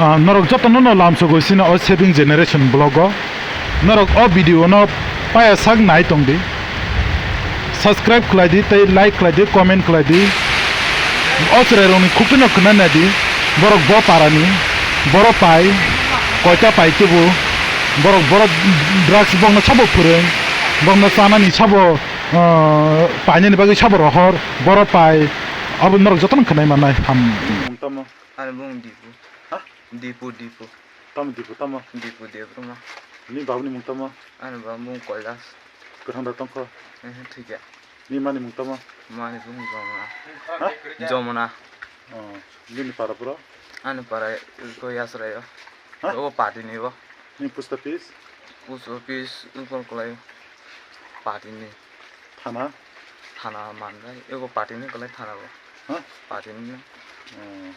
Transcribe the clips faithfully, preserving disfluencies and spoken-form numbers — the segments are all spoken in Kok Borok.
Ah, norok jotono no lamsogo sino o saving generation vlog o. Norok o video no paya sak nai tong di. Subscribe khlai di tei like khlai di, comment khlai di. O chwrai rokni khukti no khna nai di. Borok bo para ni, boro pai, koita pai kebo, borok boro drugs bokno sabo phwrwng, bokno chanani sabo, ah, painani bagwi sabo rohor, boro pai, abo norok jotono khwnai mannai. Ham. Ani bung Dipu. Ha? Dipu, Dipu. Tamo Dipu, tamo? Dipu Debbarma. Ni babuni mung tamo? Ani babuni mung Kailas. Kwthang da tongkho? Eh, thikya. Ni mani mung tamo? Mani bung Jomona. Ha? Jomona. Oh, nini para pura? Ani para ko Yasrayo. Ha? O party ni bo. Ni post office? Post office ko kolai party ni. Thana? Thana manjak, ego party ni kwlai thana bo. Ha? Party ni. Oh.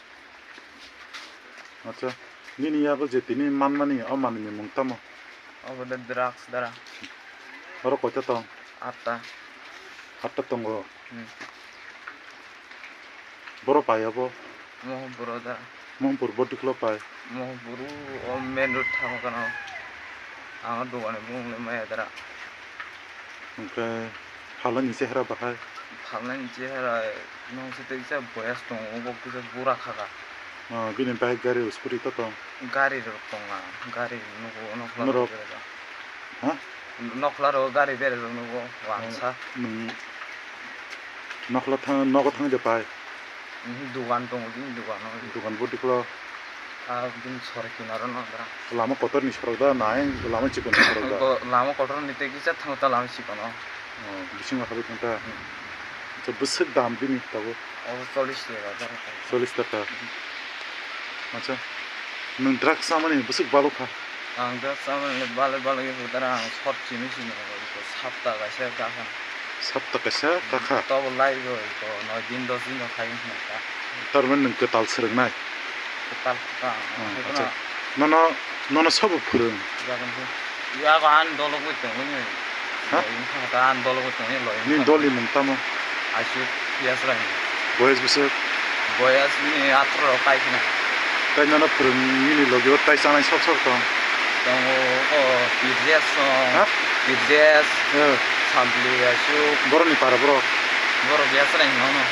Acha, nini yabo je tini manmani, o manwi ni mung tamo? Obo de drugs dara. Oro koita tong? Atta. Atta tongo? Hmm. Boro pai abo? Mohampur o da. Mohampur body khwlai pai? Mohampur o main road thango gana. Ang o dogani bumung le maya dara. Hwnkhe phalani chehra bahai? Phalani chehra nong se tei kisa boyas tongo, bo kisa bura kha kha. Ah, bini bike gari scooty to tong? Gari rok tonga, gari nugo, nokla rok berajak. Ha? Nokla rok gari berajak nugo, wansa. Nwng nokla thang, nogo thang je pai? Mhm, dugan tongo, bini dugan o. Dugan budi klo? Ah, bini sor kinaro no dra. Lama kotor ni sorok da, nai lama chikon ni sorok da? Bo lama kotor ni tei kisa thang ta lama chikon o. Oh, bisingo habwi thang ta? Hmm. Acha, bwswk dam bini tabuk? Obo chollish taka, dara taka. Chollish taka. Acha, nwng drugs chamani bwswk balok kha? Ang drugs chamani balai balai khe dara, ang sot chini chini abo iko sapta kaisa kakha. Sapta kaisa kakha? Tobo lai bo iko noi din dos din rok khai wngkha. Tarmani nwng kwtal swrwngnai? Kwtal kwtal. Ah, acha. Nono, nono sobo phwrwng? Jagan khe. Yago ani dologwi tongmani. Ha? Loi wngkha ta ani dologwi tongmani loi wngkha. Nini dolni mung tamo? Aisuk Yasrani. Boyas bwswk? Boyas bini atharo rok kai khna. Tai nono phwrwng nini logi o tai chanai sok sok tong? Tongo o Pirjes song. Ha? Pirjes. Eh. Sampli Aisuk. Borokni para borok? Borok Yasrani nono.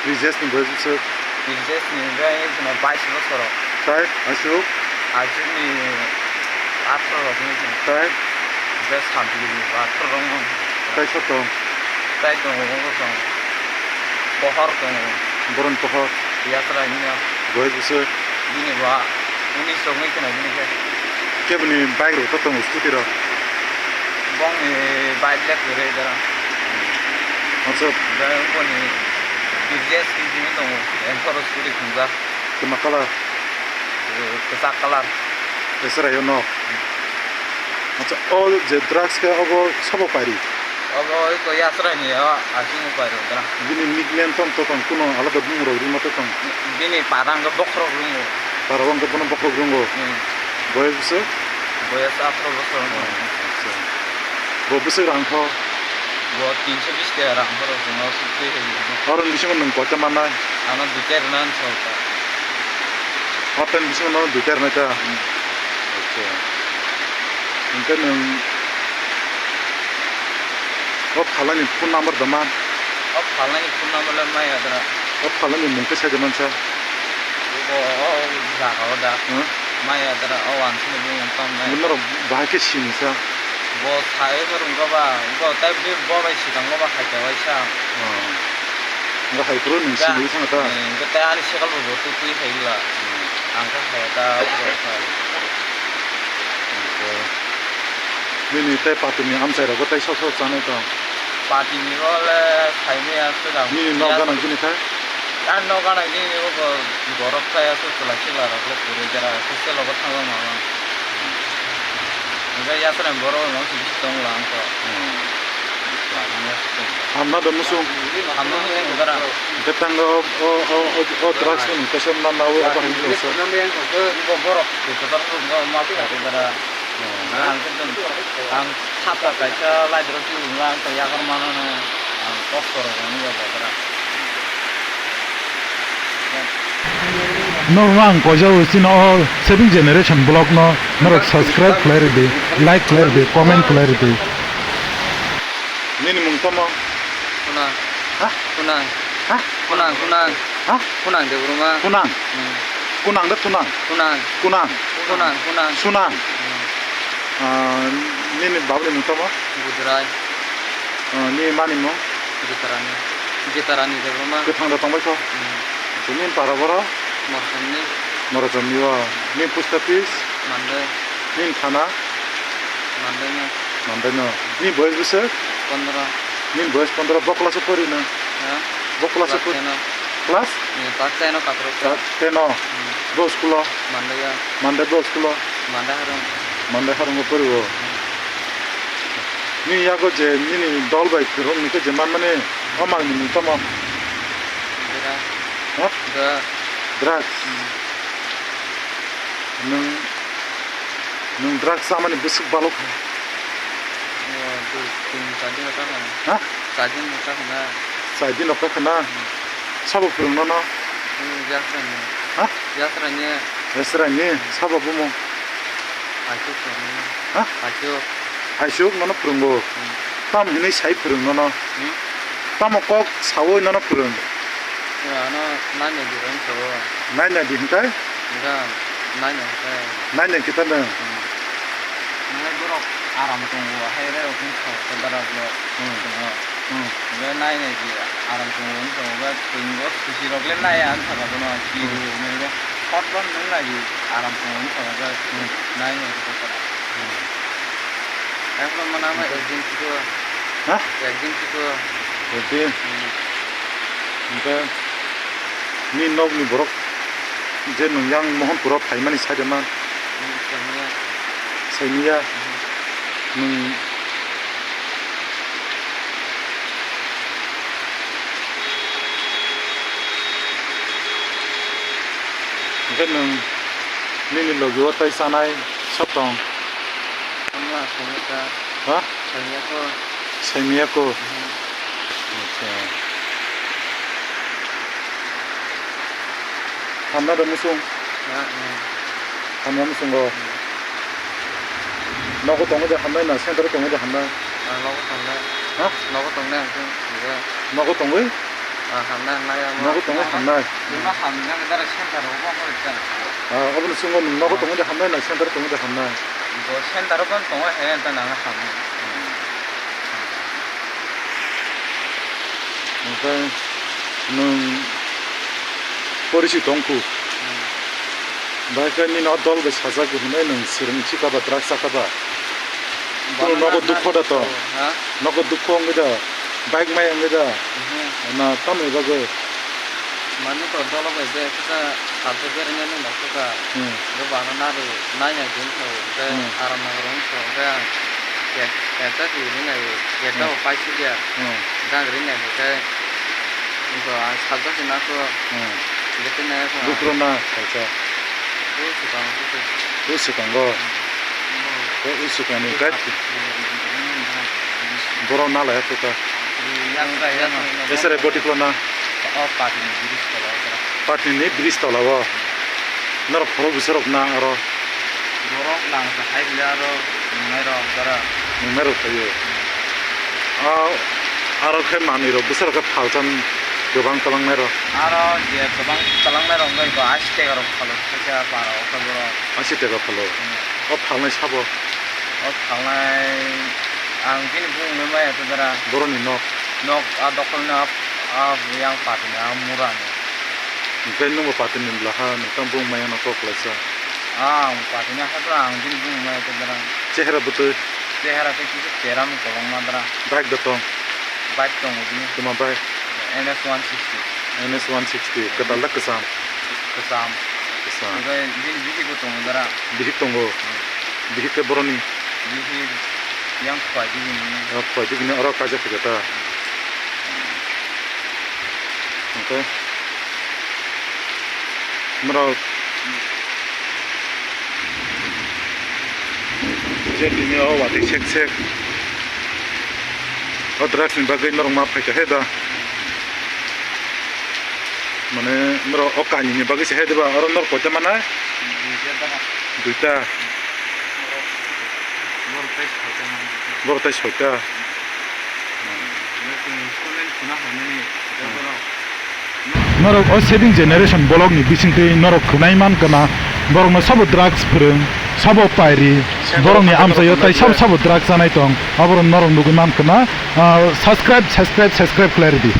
Prijesni boyas bwswk? Prijesni hwnkhe chwngno bais bosor rok. Tai aswk? Aswkni atharo rok wngwi chwng. Tai? Hwnkhe Sampilni bo atharo rok wng. Tai sa tong? Tai tongo wngkha chwng. Pohor tongo. Boroni pohor? Yatra hwnyo. Boyas bwswk? Bini bo unis rok wngwi kheno bini khe. Keboni bike rok to tongo, scooty rok? Bongni bike le kwrwi dara. Acha. Bai boni T V S K G ni tongo, Enthoro scooty khungjak. Kwma colour? Eh, kwchak colour. Esra yo no. Acha, o je drugs khe obo sabo pari? Obo oi ko Yasrani o asing upai rok dara. Bini nickname tong to tong kuno alada bumung rok rima to tong? Bini parang khe bokhorok rungo. Para wngkhe bono bokhorok rungo? Hmm. Boyas bwswk? Boyas atharo bosor wngkha. Oh, acha. Bo bwswk rang kho? Bo tinso bish taka rang kho rok chwngno sukri hai. Oro ni bisingo nwng koita mannai? Ano duita rwna ang salka. Hotani bisingo no duita rwnai ta? Hmm. Acha. Hwnkhe nwng o phalani phone number da man? O phalani phone number le maya dara. O phalani mung khe sai da mansa? Bo o jaga o da. Hmm? Maya dara o wansukni bumung tong nai. Bo norok bahai khe sini sa? Bo sai rwngkha ba, bo tai bo bai swkango ba hai khe waisa. Oh. Wngkha hai phuru nwng sini thang ta? Wngkha tai ani sekal bo bo twi twi hai bwla. Hmm. Ang khe hai ta phuru kha. Okay. Nini tei party ni amchai rok bo tai sok sok chanai tong? Party ni bo le sai maya swkang. Nini nok gana gini kha? Ani nok gana gini bo borok kaya se chwla chwla rok le kwrwi jera se se logo thangma mama. Hwnkhe yasrani borok no se bisi tong lang kho. Hmm. Hamna do musung? Hamna musung dara. Hwnkhe tango o, o, o, o drugs ni kaisa manna o abo hamna musung. Bo borok se kotor ma kha dara. Hmm. Ang khe dun, ang saka kaisa light rok twi wngkha, ang khe yakar mano no, ang kosto rok wngya bo dara. Norok ang kojago chini o saving generation vlog no norok subscribe khlai rwdi, like khlai rwdi, comment khlai rwdi. Nini mung tamo? Kunang. Ha? Kunang. Ha? Kunang, Kunang. Ha? Kunang Debbarma. Kunang. Hmm. Kunang da Tunang? Kunang. Kunang. Kunang, Kunang. Sunang. Hmm. Ah, nini babani mung tamo? Budrai. Ah, nini mani mung? Jitarani. Jitarani Debbarma. Kwthang da tongbai kho? Hmm. Nini para boro? Morochamni. Morochamni o. Nini post office? Mandai. Nini thana? Mandai no. Mandai no. Nini boyes bwswk? Pondro. Nini boyes pondro. Bo class o pori no? Ha? Bo class o pori? Class ten o. Class? Ni class ten o kaprok. Class ten o. Hmm. Bo school o? Mandai ya. Mandai bo school o? Mandai harung. Mandai harung o pori o. Hmm. Nini yago je nini dol bai kwrwng ni khe je man mani o mal ni mung tamo? Dra. Ha? Dra. Drugs. Hmm. Nwng, nwng drugs chamani bwswk balok kha? O, dui, tin, char din no chakha na. Ha? Char din no chakha na. Char din no chakha na? Hmm. Sabo phwrwng nono? Hmm, Yasrani. Ha? Yasrani. Yasrani? Hmm. Sabo bumung? Aisuk phwrwng nono. Ha? Aisuk. Aisuk nono phwrwngo? Hmm. Tam hinwi sai phwrwng nono? Hmm? Tamo kok sawi nono phwrwng? Ano naina di ron sawo. Naina di hwnkhe? Hwnkhe naina hwnkhe. Naina kita nang. Hmm. Hwnkhe borok aram tongo, hai rok hwn sawo, dara borok Hmm. tongo. Hmm. Hwnkhe naina di aram tongo, hwn sawo, hwnkhe twingo susi rok le naiya, hwn sakha bono, kiru Hmm. hwnwi hwnkhe hotbo nung nai di aram tongo, hwn sakha, hwnkhe Hmm. naina di kok. Hmm. Ekdom mana ma Hwnkhe? Ekdin kito. Ha? Ekdin kito. Ekdin? Hmm. Hwnkhe nini nokni borok je nwng yang Mohanpuro phaimani saida man? Hmm, saimanya. Saimanya? Hmm. Nwng Hwnkhe nwng nini logi o tai chanai sotong? Wngma, saimanya ta. Ha? Saimanya ko. Saimanya ko? Mhm. Acha. Hamna da musung? Ha, hmm. Hamna musungo? Hmm. Nogo tongo de hamnai na, center o tongo de hamnai? Ah, nogo tongnai. Ha? Nogo tongnai ang khe, nge. Nogo tongwi? Ah, hamnai, hamnai, ang nogo tongo, hamnai. Bima hamnai, dara center o bo hoi ta. Ah, oboni sungo nogo tongo de hamnai na, center o tongo de hamnai? Bo center o bo tongo, he, ta nang hamnai. Hwnkhe nwng porisi tongkhu. Hmm. Bai khe nini o dol bai sajak hinwi nwng swrwng chika ba, drug chaka ba? Bono nogo na, dukho da to? Ha? Nogo dukho wngwi da? Bike mai wngwi da? Mhm. Na tamni bagwi? Mani to dolo bai je kisa salsa berengya nung da kisa. Hmm. Bo bana nari nai nai din kho, tei Hmm. aram nang rung kho, tei ang ek, ekta twi ri nai, ekta Hmm. bo pai si dia. Hmm. Gang ri nai, tei bo ang salsa si na kho. Hmm. Jete nai kho. Bukro na salsa. Bo swkang kho. Bo swkango. Hmm. Bo swkang ni kai. Borok nalai kho ka. Yang ta, yang. Esere boti klo na. O party ni bridge tola o tara. Party ni bridge tola o. Norok phoro bwsarok na aro. Borok lang sa hai bile aro nungnai rok tara. Nungnai rok thaio. A, aro khe manwi rok bwsarok khe phalchan kwbang kwlangnai rok. Aro je kwbang kwlangnai rok wngkha ashi teka rok phalo khaisa para o khe borok. Ashi teka phalo. Hmm. O phalnai sabo. O phalnai ang bini bumung nai maya tadara. Boroni nok. Nok a dokolni a, a yang patini a murani. Hwnkhe nwngbo patini blaha nwng tamo bumung maya no kok laisa. Ang patini hai phano ang bini bumung maya tadara. Chehera bwtwi. Chehera khe kisa cheram kolong madra. Bike da tong. Bike tongo bini. Tuma bike. N S one sixty. N S one sixty, kwtal da kwcham? Kwcham. Kwcham. Obo bini bihik bo tongo dara. Bihik tongo? Hmm. Bihik khe boroni? Bihik yang khwai digini. Oh, khwai digini, oro kaijak khaijak ta? Hwnkhe norok je tini o watwi sek sek o drugs ni bagwi norok ma phaikha he da? Mane norok o kainwi ni bagwi se hai diba, oro norok koita manai? Duita. Borok tai soita. Norok o saving generation vlog ni bisingtwi norok khwnai mankha na, borokno sabo drugs phwrwng, sabo pairi, borokni amchaio tai sabo sabo drugs chanai tong, aborok norok nugwi mankha na, ah, subscribe, subscribe, subscribe khlai rwdi.